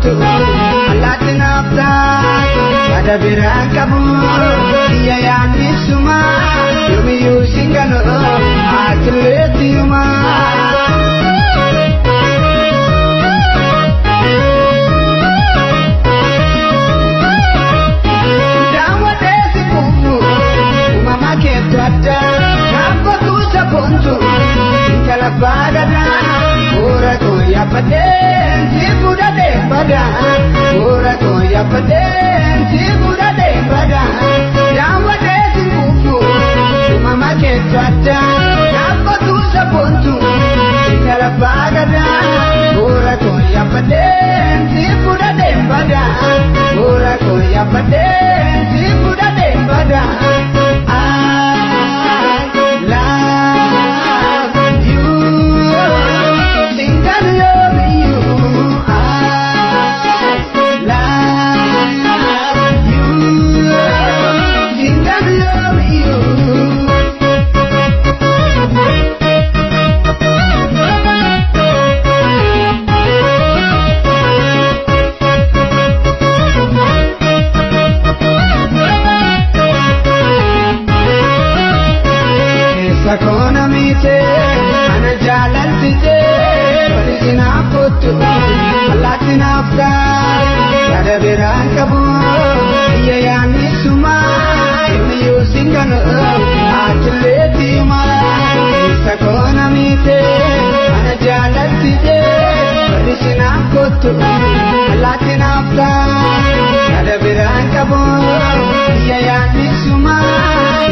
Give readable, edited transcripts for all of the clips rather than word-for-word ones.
kottu, allaatti naaf taatu, yaada biraan qabu, iyya yaadni suma, yoomiyyuu singano, atileetiyuma. Daawwatee si kufu, uumama keetu adda, naaf kottu sabboontu, intala baadhaadhaa. Bu'uura koo yaabbadhee si fudhadhee bada. Bu'uura koo yaabbadhee si fudhadhee bada. Daawwatee si kufu, uumama keetu adda, naaf kottu sabboontu, intala baadhaadhaa. Bu'uura koo yaabbadhee si fudhadhee bada. Bu'uura koo yaabbadhee si fudhadhee bada. I love you. Think I love you. I love you. Think I love you. Keessa koona miite, ana jaalaltite, bariisi naaf kottu, allaatti naaf taate, yaada biraan qabu, iyya yaadni suma, yoomiyyuu singano, atileetiyuma. Keessa koona miite, ana jaalaltite, bariisi naaf kottu, allaatti naaf taate, yaada biraan qabu, iyya yaadni suma,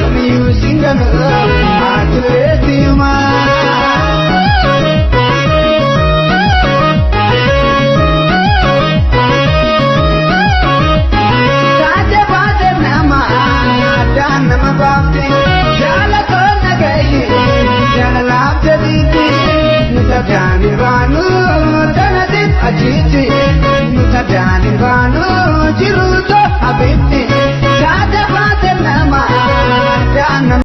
yoomiyyuu singano.